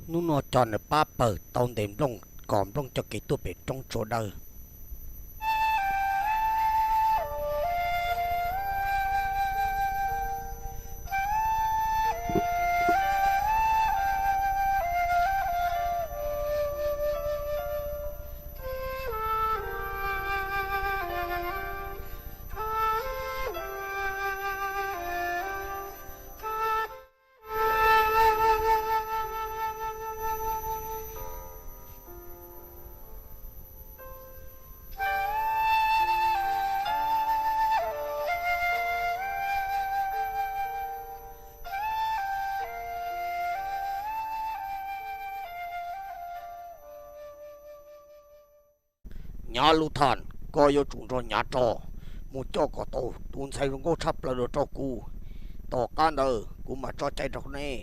Hnub no cov nws pab pawg tau ntes nplooj, kom nplooj coj kev tuaj pem roob tsua dawb. Nyav Lub Thaj, koj yuav tsum nrog Nyav Roj mus coj kom tau tus ntxhais zoo nkauj tshaj plaws los rau kuv. Tom qab ntawd kuv mam tso cai rau nej.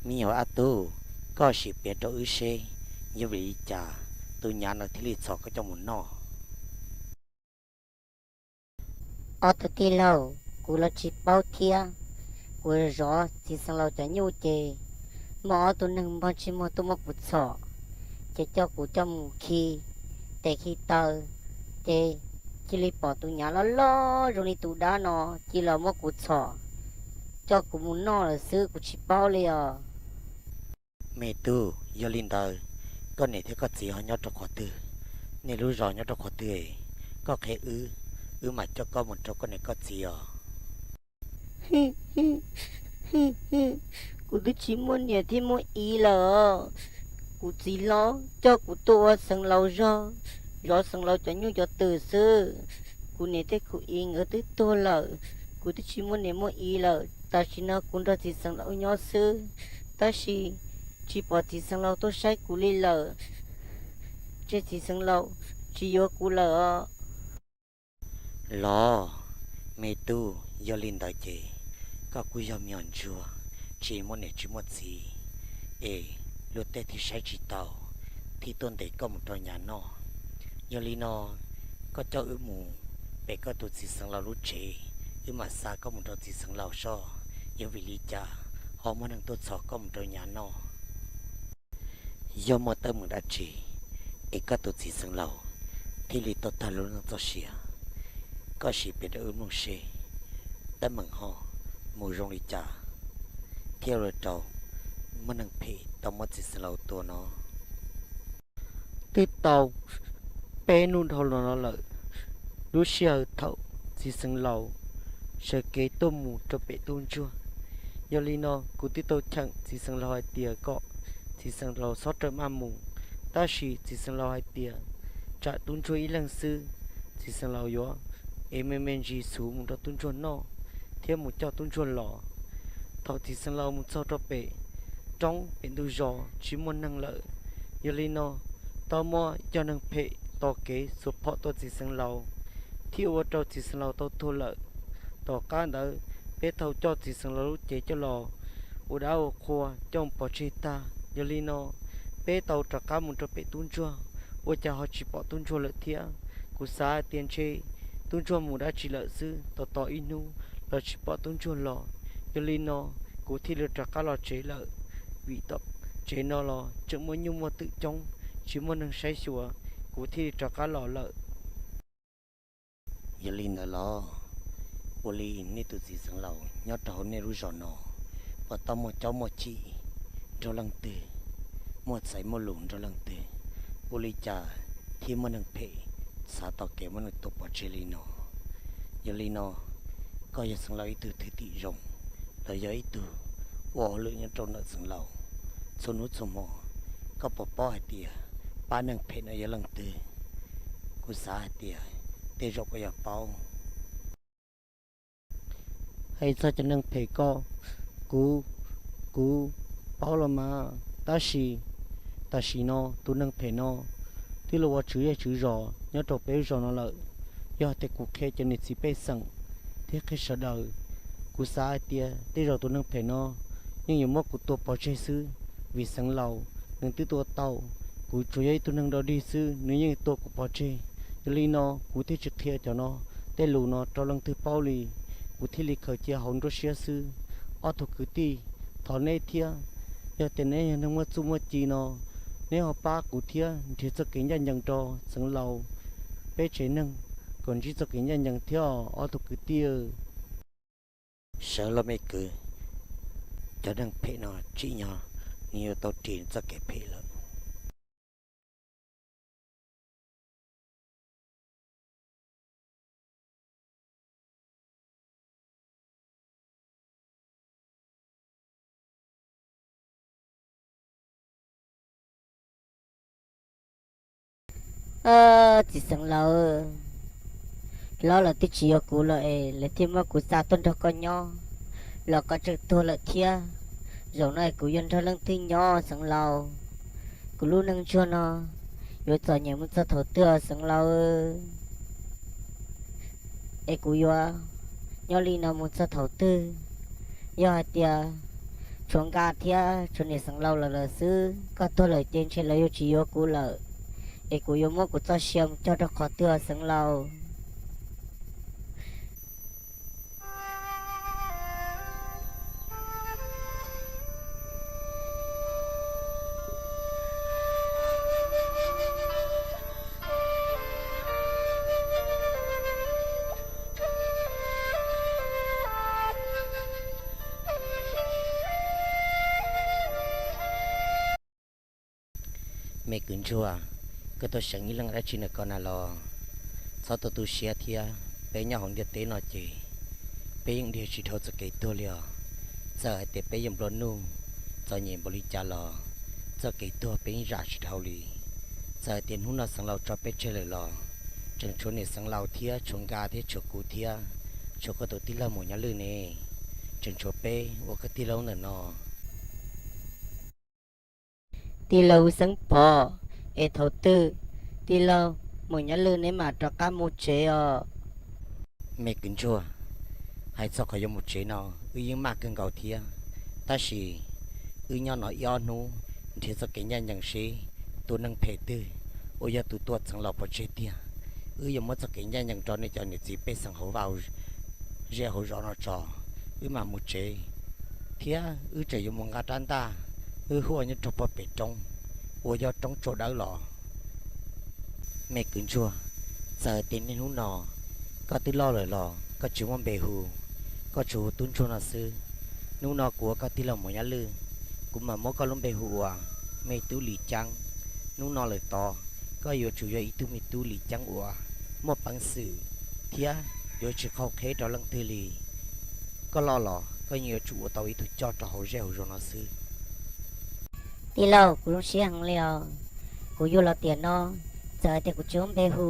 Me nyuam a tub, koj sim piav rau wb seb, yog vim li cas tus Nyav no thiaj li txhom koj coj mus noj? Ob tug tij laug, kuv los tsis paub thiab. Kuv zov txiv xeev laus cov nyuj ces muaj ob tug neeg npog ntsej muag tuaj muab kuv txhom, ces coj kuv coj mus khi tes khi taw, ces cia li pom tus Nyav loj loj zoo li tus dab no cia los muab kuv txhom, coj kuv mus noj lawm xwb, kuv tsis paub li os. Me tub, yog li ntawd, koj niam thiab koj txiv ho nyob rau qhov twg? Nej lub zos nyob rau qhov twg? Koj qhia wb, wb mam coj koj mus rau koj niam koj txiv os. Kuv twb tsis muaj niam thiab muaj txiv lawm. Kuv txiv hlob coj kuv tuaj ua xeev laus zog, zov xeev laus cov nyuj cov twm xwb. Kuv niam thiab kuv txiv nkawd twb tuag lawm, kuv twb tsis muaj niam muaj txiv lawm. Tam sim no kuv nrog txiv xeev laus nyob xwb, tab sis tsis pom txiv xeev laus tuaj saib kuv li lawm. Tseg txiv xeev laus tsis yuav kuv lawm os. Los, me tub, yog li ntawd ces koj kuj yog me nyuam ntsuag, tsis muaj niam tsis muaj txiv, es luag tej thiaj saib tsis taus, thiaj tuaj ntes koj mus rau Nyav noj. Yog li no, koj coj wb mus pem koj tus txiv xeev laus lub tsev, wb mam xa koj mus rau txiv xeev laus soj, yog vim li cas ho muaj neeg tuaj txhom koj mus rau Nyav noj. Yog muaj teeb meem dab tsi es koj tus txiv xeev laus thiaj li tau tag lub neej txoj sia? Koj sim piav rau wb mloog seb, teeb meem ho mus zoo li cas thiaj ua rau muaj neeg phem tau muab txiv xeev laus tua no? Twb tau peb hnub dhau los no lawm, lub sij hawm thaum txiv xeev laus sawv kev tuaj mus rau pem tub ntsuag. Yog li no kuv twb tau cheem txiv xeev laus hais tias kom txiv xeev laus txhob rawm maj mus, tab sis txiv xeev laus hais tias tsam tub ntsuag ib leeg xwb, txiv xeev laus yuav ev me me ntsis xuv mus rau tub ntsuag noj thiab mus coj tub ntsuag los. Thaum txiv xeev laus mus txog rau pem roob pem ntug zos tsis muaj neeg lawm. Yog li no, tau muaj ib co neeg phem tos kev xuas phom tua txiv xeev laus, thiaj ua rau txiv xeev laus tau tuag lawm. Tom qab ntawd, peb tau coj txiv xeev laus lub cev coj los ua dab ua qhua coj mus pov tseg tag. Yog li no, peb tau rov qab mus rau pem tub ntsuag, ua cas ho tsis pom tub ntsuag lawm thiab. Kuv xav hais tias ntshe tub ntsuag mus dab tsi lawm xwb, tos tos ib hnub los tsis pom tub ntsuag los. Yog li no, kuv thiaj li rov qab los tsev lawm, vim tom tsev no los tseem muaj nyuj muaj twm coob, tsis muaj neeg saib xyuas, kuv thiaj li rov qab los lawm. Yog li ntawd los, ua li nej tus txiv xeev laus nyob rau hauv nej lub zos no, puas tau muaj caub muaj chim nrog leej twg, muaj txais muaj lus nrog leej twg? Ua li cas thiaj muaj neeg phem xav tau kev muab nws tua pov tseg li no? Yog li no, koj yog xeev laus ib tug thwj tim zoo, los yog ib tug ua hauj lwm nyob rau ntawm xeev laus txhua hnub txhua hmo, koj puas paub hais tias pab neeg phem no yog leej twg? Kuv xav hais tias tej zaum koj yuav paub. Hais txog cov neeg phem ko, kuv, kuv paub los mas, tab sis tam sim no tus neeg phem no twb los ua tswv zej tswv zos nyob rau peb zos no lawm. Yog hais tias kuv qhia cov niam txiv pej xeem thiab qhia sawv daws, kuv xav hais tias tej zaum tus neeg phem no yeej yuav muab kuv tua pov tseg xwb, vim xeev laus nws twb tua tau, kuv tsuas yog ib tug neeg dog dig xwb nws yeej tua kuv pov tseg. Yog li no kuv thiaj tsis qhia cov no tej lus no rau leej twg paub li, kuv thiaj li khaws cia hauv nruab siab xwb. Ob tug kwv tij, thov neb thiab Yog tias neb yog neeg muaj txuj muaj ci no, neb ho pab kuv thiab nrhiav txoj kev ncaj ncees rau xeev laus peb tsev neeg kom ntsib txoj kev ncaj ncees thiab os ob tug kwv tij. Sawv los me kwv, cov neeg phem no tsim nyog nws yuav tau ris txoj kev phem lawm. Txiv xeev laus, hlob lawv twb tsis yuav kuv lawm es lawv thiaj muab kuv xa tuaj nrog koj nyob, los koj tseem tuag lawm thiab. Zaum no es kuv yuav nrog leej twg nyob xeev laus? Kuv lub neej ntsuag no yuav txom nyem mus txog thaum twg os xeev laus? Es kuv yuav nyob li no mus txog thaum twg? Yog hais tias tshuav Nka thiab tshuav niam xeev laus lawm lawm xwb, koj tuag lawm ces ntshe lawv yuav tsis yuav kuv lawm, es kuv yuav muab kuv txoj sia mus cog rau qhov twg os xeev laus? Me kwv ntsuag, koj tuaj seev ib leeg dab tsi ntawm ko na los? Txhob tu tu siab thiab, peb nyob hauv ntiaj teb no ces peb yeej dhia tsis dhau txoj kev tuag li os. Txawm hais tias peb yuav nplua nuj txom nyem npaum li cas los txoj kev tuag peb yeej zam tsis dhau li. Txawm hais tias hnub no xeev laus tso peb tseg lawm los tseem tshuav niam xeev laus thiab tshuav Nka thiab tshuav kuv thiab tshuav koj tus tij laug Maum Nyaj Lwj ne. Tseem tshuav peb ua koj tij laug ntawm no. Tij laug Xeeb Phom, es thaum twg tij laug Maum Nyaj Lwj neb mam rov qab mus tsev os? Me kwv ntsuag, hais txog qhov yuav mus tsev no wb yeej maj kawg nkaus thiab, tab sis wb nyob no ib ob hnub nrhiav txoj kev ncaj ncees seb tus neeg phem twg uas yog tus tua xeev laus pov tseg tiag. Wb yuav muab txoj kev ncaj ncees rau nej cov niam txiv pej xeem hauv vaj zej hauv zos no tso, wb mam mus tsev. Thiab wb tseem yuav mus nqa rab ntaj, wb huaj nyob rau puag pem roob uas yog roob tsua dawb los. Me kwv ntsuag, txawm tias niaj hnub no koj twb loj lawm los koj tsis muaj npe hu, koj tsuas hu tub ntsuag no xwb. Hnub no kuv ua koj tij laug Maum Nyaj Lwj, kuv mam muab koj lub npe hu ua me tub Lis Ceeb. Hnub no lawm tod, koj yuav tsum yog ib tug me tub Lis Ceeb uas muaj peev xwm thiab yuav tsis qaug qheb rau leej twg li. Koj loj los koj yeej yuav tsum ua tau ib tug coj rau hauv zej hauv zos no xwb. Tij laug, kuv zoo siab heev li os. Kuv yug los tiam no, txawm hais tias kuv tsis muaj npe hu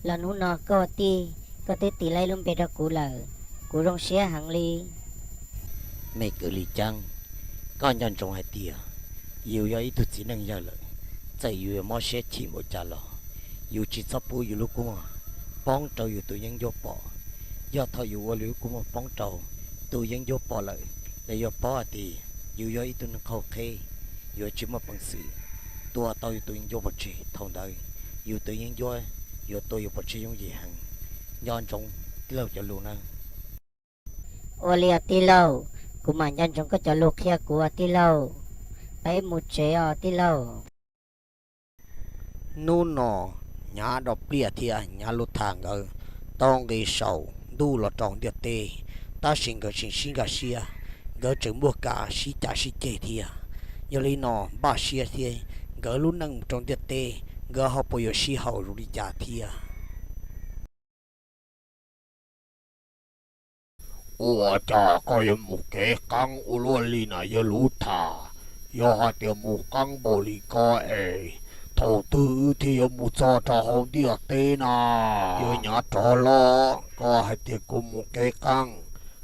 los hnub no koj ua tij, koj twb tis lawm ib lub npe rau kuv lawm, kuv zoo siab heev li. Me kwv Lis Ceeb, koj nco ntsoov hais tias yus yog ib tug txiv neej yawg lawm, txawm yus yuav mob siab chim npaum cas los yus tsis txhob pub yus lub kua muag poob rau yus tus yeeb ncuab pom. Yog thaum yus ua yus lub kua muag poob rau tus yeeb ncuab pom lawm, lawv yuav paub hais tias yus yog ib tug neeg qaug qheb, yuav tsis muaj peev xwm tua tau yus tus yeeb ncuab pov tseg. Thaum ntawd yus tus yeeb ncuab yuav tua yus pov tseg yooj yim heev. Nco ntsoov tij laug cov lus nawb. Ua li os tij laug, kuv mam nco ntsoov koj cov lus qhia kuv os tij laug. Peb mus tsev os tij laug. Hnub no, Nyab Dau Pliaj thiab Nyab Lub Thaj nkawd tau nqis saum ntuj los rau ntiaj teb, tab sis nkawd tseem sib nkag siab, nkawd tseem muaj kev sib cav sib ceg thiab. Yog li no npaj siab thiab, nkawd lub neej mus rau ntiaj teb, nkawd ho puas yuav sib haum zoo li cas thiab? Ua cas koj yuav mus kev qeeb ua luaj li na yawg Lub Thaj? Yog hais tias mus qeeb npaum li ko es thaum twg wb thiaj yuav mus txog rau hauv ntiaj teb na? Yog Nyab Rov Hlob, koj hais tias kuv mus kev qeeb,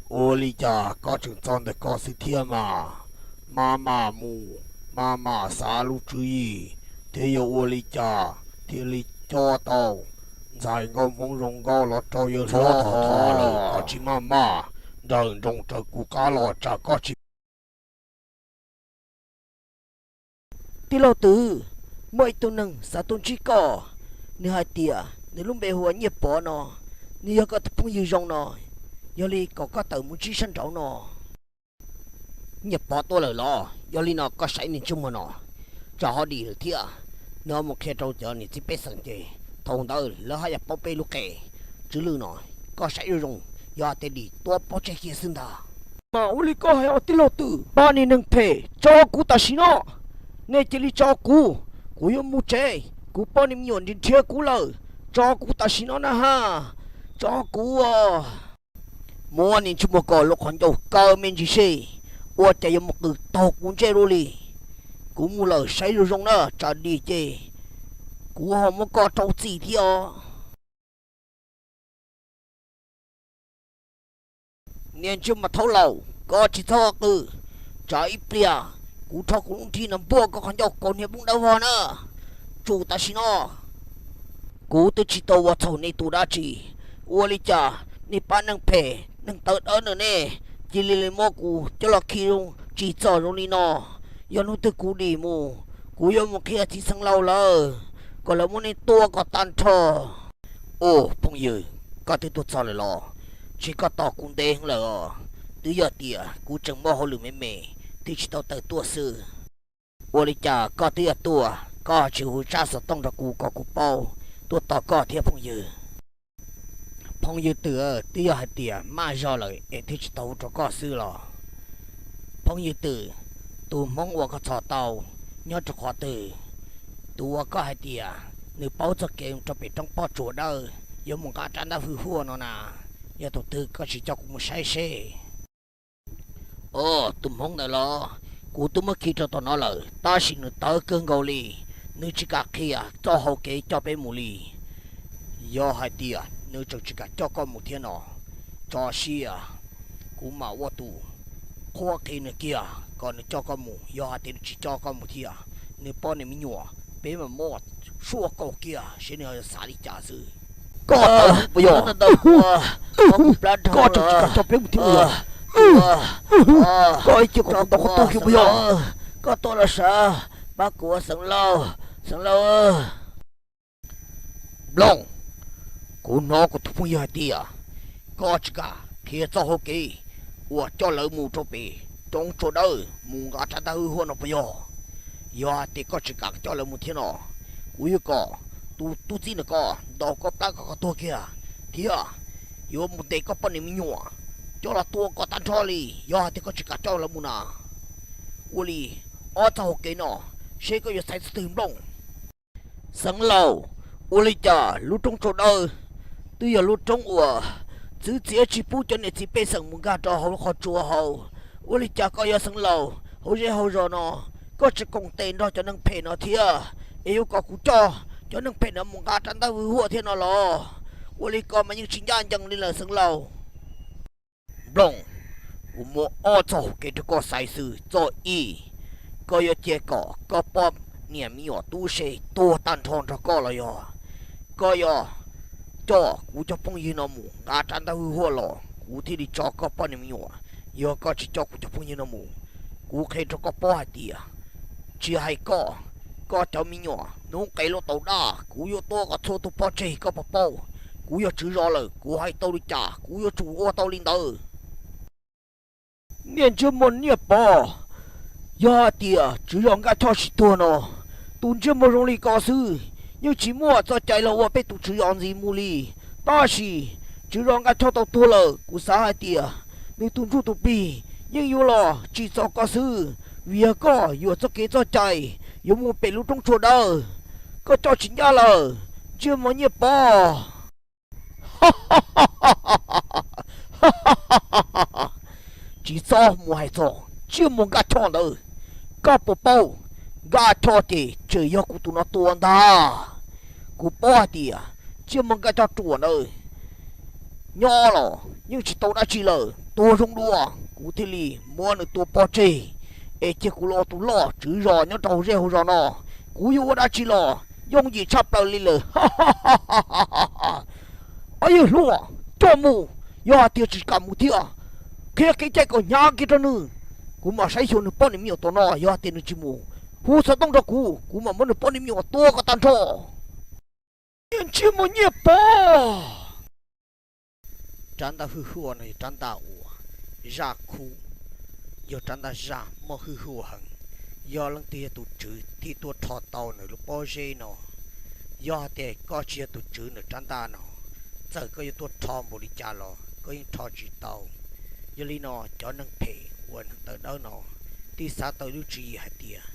ua li cas koj tseem txog ntawm ko xwb thiab mas? Maj mam mus, maj mam xav lub tswv yim, thiab yuav ua li cas thiaj li coj tau ntxhais nkauj Hmoob zoo nkauj los rau yawg Hlob Thoj lawm. Koj tsis maj maj nrawm nroos raws kuv qab los tsam koj tsis... Tij laug Twm, muaj ib tug neeg xav tuaj ntsib koj, nws hais tias nws lub npe hu ua Nyiaj Pov no, nws yog koj tus phooj ywg zoo no, yog li kom koj tawm mus ntsib sab nraud no. Nyiaj Pov tuaj lawm los? Yog li no koj saib niag ntsej muag no, tsam ho dim lawm thiab. Nws ho mus qhia rau cov niam txiv pej xeem ces thaum ntawd lawv haj yam paub peb lub qe Tswv Lwj no. Koj saib zoo zoo, yog hais tias dim tuab pob tseg kiag xwb ntag. Mas ua li koj hais os tij laug Twm, pab niag neeg phem tso kuv tam sim no. Nej cia li tso kuv, kuv yuav mus tsev, kuv poj niam me nyuam nrhiav nrhiav kuv lawm. Tso kuv tam sim no na ha, tso kuv. Muab niag ntsej muag ko lub qhov ncauj kaw me ntsis seb, ua cas yuav mus qw taug kuv ntsej luaj li. Kuv mus lawm, saib zoo zoo na, tsam dim ces kuv ho muab koj rau txim thiab os. Niag ntsej muag thaub laus, koj tsis txhob qw, tsam ib pliag kuv rho kuv lub nrig no npuaj koj qhov ncauj kaus hniav poob dawb vog na. Tsum tam sim no, kuv twb tsis tau ua txhaum nej tus dab tsi, ua li cas nej pab neeg phem neeg tawv dawb na nej cia li muab kuv coj los khi zoo tsis txog zoo li no. Yog hnub twg kuv dim mus, kuv yuav mus qhia txiv xeev laus lawm kom lawv muab nej tua kom tag nrho. Ua phooj ywg, koj twb tuaj txog lawm los? Ntshe koj tos kuv ntev heev lawm os. Twb yog tias kuv tseem muaj hauj lwm me me thiaj tsis tau tawm tuaj xwb. Ua li cas koj twb yuav tuaj, koj tsis hu tsab xov tooj rau kuv kom kuv paub tuaj tos koj thiab phooj ywg? Phooj ywg Twm, twb yog hais tias maj zog lawm es thiaj tsis tau hu rau koj xwb los? Phooj ywg Twm, tus hmoob uas koj txhom tau nyob rau qhov twg? Tus uas koj hais tias nws paub txoj kev rau pem roob pob tsuas dawb yuav mus nqa rab ntaj hwj huaj no na, yog tus twg koj tsis coj kuv mus saib seb. Os, tus hmoob ntawd los? Kuv twb muab khi rau tom no lawm tab sis nws tawv kawg nkaus li, nws tsis kam qhia txoj hau kev coj peb mus li. Yog hais tias nws tseem tsis kam coj koj mus thiab no, tso siab, kuv mam ua tus qhuab qhia nws kiag kom nws coj koj mus. Yog hais tias nws tsis coj koj mus thiab, nws poj niam me nyuam peb mam muab suab kaus kiag seb nws xav li cas xwb. Koj tau puas yog? Koj tseem tsis kam coj peb mus thiab puas yog? Koj ib cia kom kuv tau koj tuag kiag puas yog? Koj tuaj los sav, pab kuv ua xeev laus, xeev laus. Nplooj, kuv hnov kuv tus phooj ywg hais tias koj tsis kam qhia txoj hau kev uas coj lawv mus rau pem roob tsua dawb mus nqa rab ntaj hwj huaj no puas yog? Yog hais tias koj tsis kam coj lawv mus thiab no, kuv yuav kom tus tub txib ntawm koj ntaus koj plab kom koj tuag kiag thiab, yuav mus ntes koj poj niam me nyuam coj los tua kom tag nrho li yog hais tias koj tsis kam coj lawv mus na. Ua li ob txoj hau kev no, seb koj yuav xaiv txoj twg Nplooj? Xeev laus, ua li cas lub roob tsua dawb twb yog lub roob uas txwv txiav tsis pub cov niam txiv pej xeem mus nkag rau hauv lub qhov tsua hauv? Ua li cas koj yog xeev laus hauv zej hauv zos no, koj tsis koom tes nrog cov neeg phem no thiab, es yuav kom kuv coj cov neeg phem no mus nqa rab ntaj hwj huaj thiab no los? Ua li koj mas yeej tsis ncaj ncees li lawm xeev laus. Nplooj, kuv muab ob txoj hau kev rau koj xaiv xwb. Txoj ib, koj yuav cia kom koj poj niam me nyuam tub se tuag tag nrho nrog koj los yog koj yuav coj kuv cov phooj ywg no mus nqa rab ntaj hwj huaj los kuv thiaj li tso koj poj niam me nyuam? Yog koj tsis coj kuv cov phooj ywg no mus, kuv qhia rau koj paub hais tias tsis hais koj, koj cov me nyuam hnub qes lub taub daj kuv yuav tua kom txhua tus pov tseg koj puas paub? Kuv yog tswv zos lawm kuv hais tau li cas kuv yuav tsum ua tau li ntawd. Niaj ntsiab muag Niaj Pov, yog hais tias tswv zos Nkaj Choj tsis tuag no, tus ntsiab muag zoo li ko xwb yeej tsis muaj txoj cai los ua peb tus tswv zos ntxiv mus li. Tab sis tswv zos Nkaj Choj tau tuag lawm, kuv xav hais tias nws tus ntsuj tus plig yeej yuav los tsim txom koj xwb, vim yog koj yuam txoj kev txoj cai yuav mus pem lub roob tsua dawb. Koj coj tsis ncaj lawm, ntsiab muag Nyiaj Pov. Tsis txhob mus hais txog ntsiab muag Nkaj Choj ntawd. Koj puas paub, Nkaj Choj ces tseem yog kuv tus no tua ntag. Kuv paub hais tias ntsiab muag Nkaj Choj ruam ntawd nyob los yeej tsis tau dab tsi lawm, tuag zoo dua kuv thiaj li muab nws tua pov tseg, es cia kuv los tus loj tswv zos nyob rau hauv zej hauv zos no, kuv yuav ua dab tsi los yooj yim tshaj plaws li lawm. Ob yawg hluas, coj mus, yog hais tias tsis kam mus thiab, qhia kev cai kom hnyav kiag rau nws. Kuv mam saib xyuas nws poj niam me nyuam tom no, yog hais tias nws tsis mus, hu xov tooj rau kuv, kuv mam muab nws poj niam me nyuam tua kom tag nrho. Niaj ntsiab muag Nyiaj Pov. Rab ntaj hwj huaj no yog rab ntaj uas zaj khub yog rab ntaj zaj muaj hwj huam heev, yog leej twg yog tus tswv thiaj tuaj rho tau nws lub pob zeb no. Yog hais tias koj tsis yog tus tswv ntawm rab ntaj no, txawm koj yuav tuaj rho npaum li cas los koj yeej rho tsis tau. Yog li no cov neeg phem uas neeg tawv dawb no thiaj xav tau lub tswv yim hais tias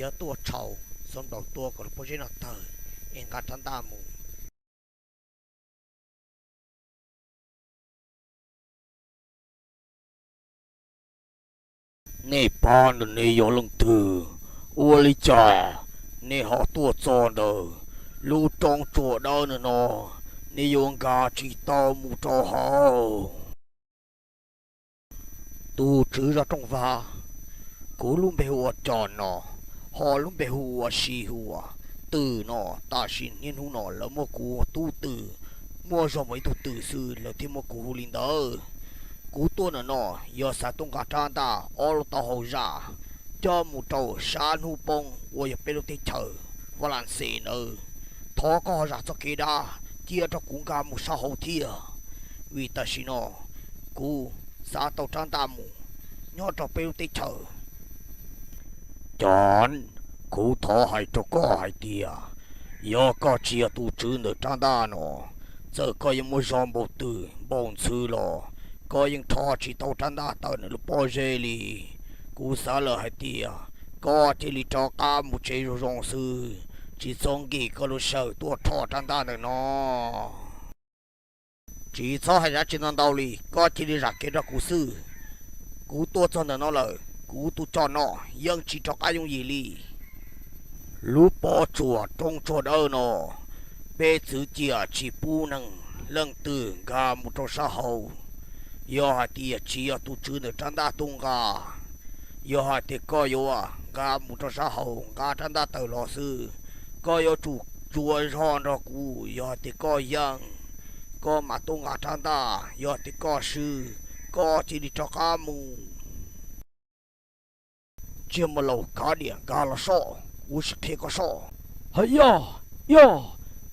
yog tuaj tshau, xuas nplaum tua kom lub pob zeb no tawg es nqa rab ntaj mus. Nej pab ntawm nej yog leej twg? Ua li cas nej ho tuaj txog ntawm lub roob tsuas dawb ntawm no, nej yuav nkag tsis tau mus rau hauv? Tus tswv zos Rooj Vaj, kuv lub npe hu ua Cos Nom, ho lub npe hu ua Sis Huas. Twm no, tam sim niaj hnub no lawv muab kuv hu Tub Twm, muaj zog mus ib tug twm xwb lawv thiaj muab kuv hu li ntawd. Kuv tuaj ntawm no yog xav tuaj nqa rab ntaj ob lub taub hau zaj coj mus rau sab hnub poob uas yog peb lub teb chaws Vaj Las Xes ntawd. Thov koj zam txoj kev dab cia rau kuv nkag mus sab hauv thiab, vim tam sim no kuv xav tau rab ntaj mus nyob rau peb lub teb chaws. Cov, kuv thov hais rau koj hais tias, yog koj tsis yog tus tswv ntawm rab ntaj no, txawm koj yuav muaj zog npaum twg npaum ntxhw los koj yeej rho tsis tau rab ntaj tawm nws lub pob zeb li. Kuv xav lawm hais tias koj cia li rov qab mus tsev zoo zoo xwb, tsis txhob nkim koj lub sij hawm tuaj rho rab ntaj ntawm no. Tsis txhob hais dab tsi ntau ntau li, koj cia li zam kev rau kuv xwb. Kuv tuaj txog ntawm no lawm, kuv tus Cos Nom yeej tsis rov qab yooj yim li. Lub pob tsuas roob tsuas dawb no, peb txwv cia tsis pub neeg leej twg nkag mus rau sab hauv. Yog hais tias tsis yog tus tswv ntawm rab ntaj tuaj nqa, yog hais tias koj yuav nkag mus rau sab hauv nqa rab ntaj tawm los xwb, koj yuav tsum tsuas zog nrog kuv. Yog hais tias koj yeej, koj mam tuaj nqa rab ntaj, yog tias koj swb, koj cia li rov qab mus. Ntsej muag laus, kav liam, nkag los soj, kuv sim qhia koj soj. Hawm yaj, yaj,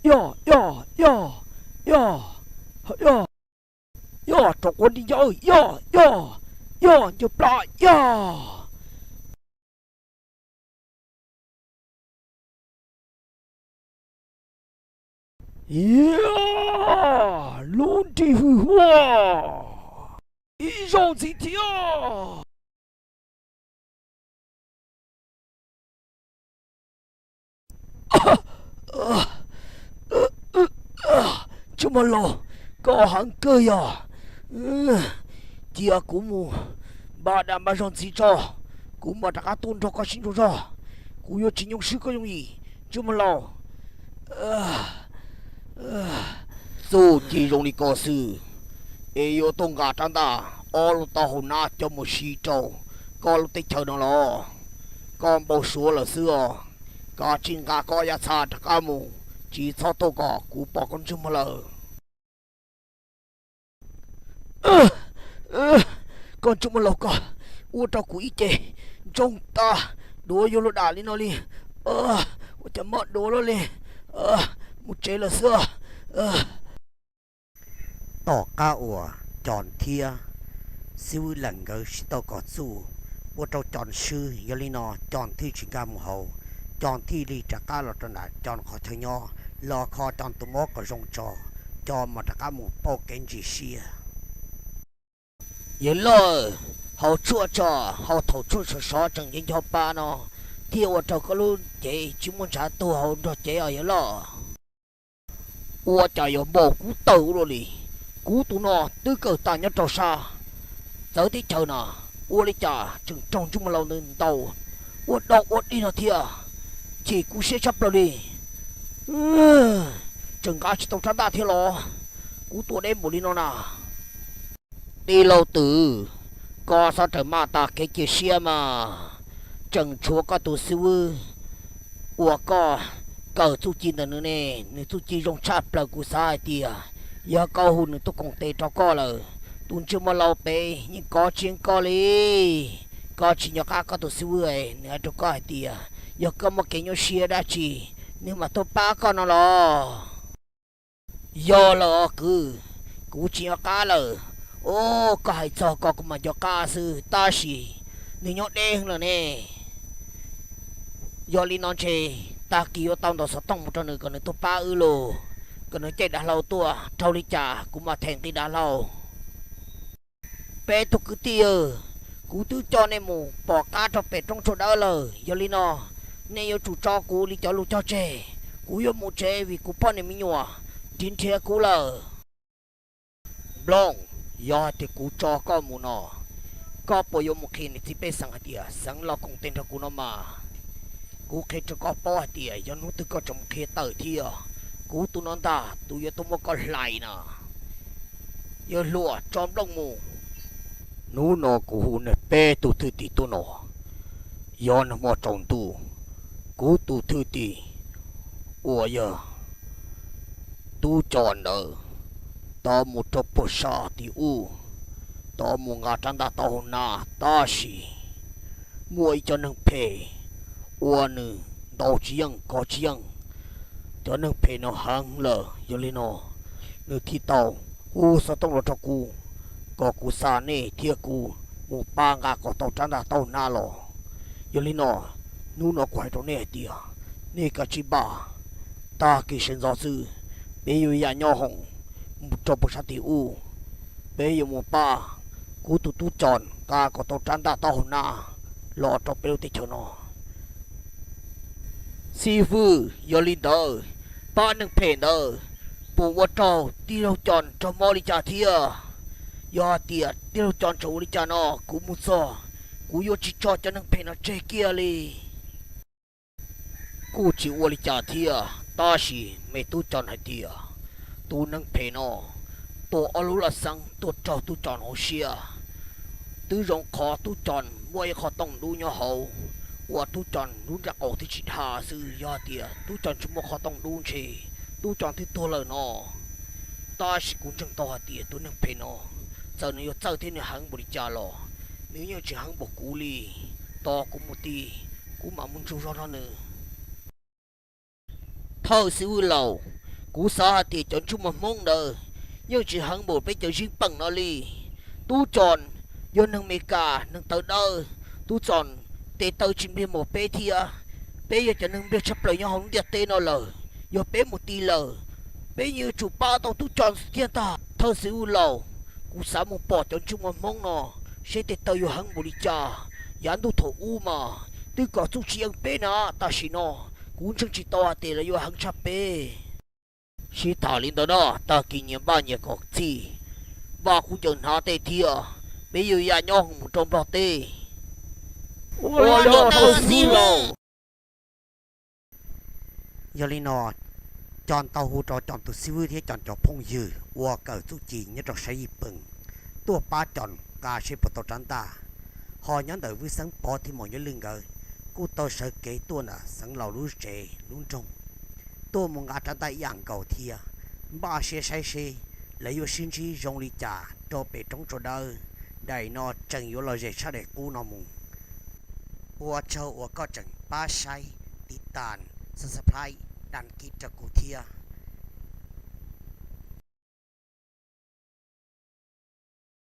yaj, yaj, yaj, yaj, yaj, yaj, rau quav nti yaj, yaj, yaj, yaj, ncawg plab, yaj. Yaj, lub nrig hwj huam, ib zaug ntxiv thiab. Ntsej muag laus, koj heev kawg yog. Cia kuv mus npaj dab npaj zog ntxiv tso, kuv mam rov qab tuaj nrog koj sib ntsuas zog. Kuv yuav tsis nyoo swb koj yooj yim, ntsej muag laus. Txuj ci zoo li ko xwb es yuav tuaj nqa rab ntaj ob lub taub hau nab coj mus siv rau koj lub teb chaws no los? Koj npau suav lawm xwb os. Kav tsij nqa koj yav txha rov qab mus, tsis txhob tuaj kom kuv pom koj ntsej muag lawm. Koj ntsej muag laus, koj ua rau kuv ib ce ntsoog tas, duav yuav luag dam li no li. Ua cas mob duav luaj li. Mus tsev lawm xwb. Tom qab uas Cos thiab Xib Vwj Leem nkawd sib tau kom txuj, ua rau Cos swb, yog li no Cos thiaj tsis nkag mus hauv. Cos thiaj li rov qab los rau nram Cos qhov chaw nyob, los kho Cos tus mob kom zoo tso, Cos mam rov qab mus pauj kev ntsis siab. Yawg loj, hau tshuaj tso, hau thaum tshuaj sov sov tseem nce nco pa no, thiaj ua rau koj lub cev tsis muaj ntshav tuag hauv nrog cev os yawg loj. Ua cas yuav npaum kuv taw ua luaj li. Kuv tus no twb kawm tag nyob rau sab txawv teb chaws na, ua li cas tseem raug ntsej muag laus ntawd ntaus ua dog ua dig no thiab. Chim kuv siab tshaj plaws li. Tseem nqa tsis tau rab ntaj thiab los? Kuv tua deb npaum li no na. Tij laug Twm, koj txhob rawm maj tas kev cia siab mas. Tseem tshuav koj tus xib fwb uas koj kawm txuj ci ntawm nws ne, nws txuj ci zoo tshaj plaws. Kuv xav hais tias yog koj hu nws tuaj koom tes rau koj lawm, tus ntsej muag laus pem yeej kov tsis yeej koj li. Koj tsis nco qab koj tus xib fwb, nws hais rau koj hais tias yog koj muaj kev nyuaj siab dab tsi nws mam tuaj pab koj no los? Yog lawm os kwv, kuv tsis nco qab lawm. Os, koj hais txog ko kuv mam nco qab xwb, tab sis Nws nyob deb lawm ne. Yog li no ntshe tag kis yuav tau ntaus xov tooj mus rau nws kom nws tuaj pab wb lauj, kom nws caij dav hlau tuaj, raug li cas kuv mam them nqi dav hlau. Peb tug kwv tij, kuv twb coj nej mus pom qab rau pem roob tsua dawb lawm, yog li no nej yuav tsum tso kuv li cov lus cog tseg. Kuv yuav mus tsev vim kuv poj niam me nyuam nrhiav nrhiav kuv lawm. Nplooj, yog hais tias kuv tso koj mus no, koj puas yuav mus qhia niam txiv pej xeem hais tias Xeev Laus koom tes nrog kuv no mas? Kuv qhia rau koj paub hais tias yog hnub twg koj tseem mus qhia tawm thiab, kuv tus no ntag tus yuav tuaj muab koj hlais na. Yawg hluas, tso Nplooj mus. Hnub no kuv hu nej peb tug thwj tim tuaj no, yog nag hmo tsaus ntuj, kuv tus thwj tim uas yog Tub Cos ntawd tau mus rau puag sab tim ub, tau mus nqa rab ntaj taub hau na, tab sis muaj ib cov neeg phem uas nws ntaus tsis yeej kov tsis yeej cov neeg phem no heev lawm. Yog li no nws thiaj tau hu xov tooj los rau kuv, kom kuv xa nej thiab kuv mus pab nqa kom tau rab ntaj taub hau na los. Yog li no hnub no kuv hais rau nej hais tias nej kav tsij npaj, tag kis sawv ntxov xwb peb yuav ya nyob hoom mus rau puag sab tim ub, peb yuav mus pab kuv tus Tub Cos nqa kom tau rab ntaj taub hau na los rau peb lub teb chaws no. Xib hwb, yog li ntawd pab neeg phem ntawd puas ua raug tij laug Cos raug mob li cas thiab? Yog hais tias tij laug Cos tseem ua li cas no kuv mus txog, kuv yuav tsis tso cov neeg phem no tseg kiag li. Kuj tsis ua li cas thiab, tab sis me Tub Cos hais tias tus neeg phem no tua ob lub laj xeeb tuaj raug Tub Cos hauv siab. Twb zoo qhov Tub Cos muaj ib qho tooj dub nyob hauv, ua Tub Cos lub nra qaum thiaj tsis dhau xwb. Yog hais tias Tub Cos tsis muaj qhov tooj dub ntshe Tub Cos twb tuag lawm no. Tab sis kuv ntseeg tau hais tias tus neeg phem no, txawm nws yuav txawj thiab nws heev npaum li cas los nws yeej tsis heev npaum kuv li. Tos kuv mus ti, kuv mam mus ntsug zog nrog nws. Thawj xib hwb laus, kuv xav hais tias cov ntsej muag Hmoob ntawd yeej tsis heev npaum peb cov zeej peem no li. Tub Cos yog neeg Meskas, neeg tawv dawb, Tub Cos tes taw tsis npliag npaum peb thiab. Peb yog cov neeg npliag tshaj plaws nyob hauv lub ntiaj teb no lawm. Yog peb mus ti lawm, peb yeej yuav tsum pab tau Tub Cos kiag ntag. Thawj xib hwb laus, kuv xav mus pom cov ntsej muag Hmoob no seb tes taw yuav heev npaum li cas. Yav ntuj thaum ub mas twb kom txuj tsis yeej peb na, tam sim no kuv ntseeg tsis tau hais tias lawv yuav heev tshaj peb. Sib tham li ntawd no, tag kis nyias npaj nyias kom txhij, npaj kub ncaws hnav tej thiab, peb yuav ya nyob mus rau Nplog teb. Ua li no thawj xib hwb laus. Yog li no, Cos tau hu rau Cos tus xib hwb thiab Cos cov phooj ywg uas kawm txuj ci nyob rau sab Yij Pees tuaj pab Cos nqa seb puas tau rab ntaj. Ho nyob ntawm Vwj Xeeb Pov thiab Maum Nyob Lwj nkawd kuj tau sawv kev tuaj ntawm Xeev Laus lub tsev lub nroog, tuaj mus nqa rab ntaj ib yam nkaus thiab. Npaj siab saib seb lawv yuav sib ntsib zoo li cas rau pem roob tsua dawb, daim no tseem yuav los ze tshaj daim qub no mus. Ua tsaug uas koj tseem pab saib, tiv tas, subscribe, daj kib rau kuv thiab.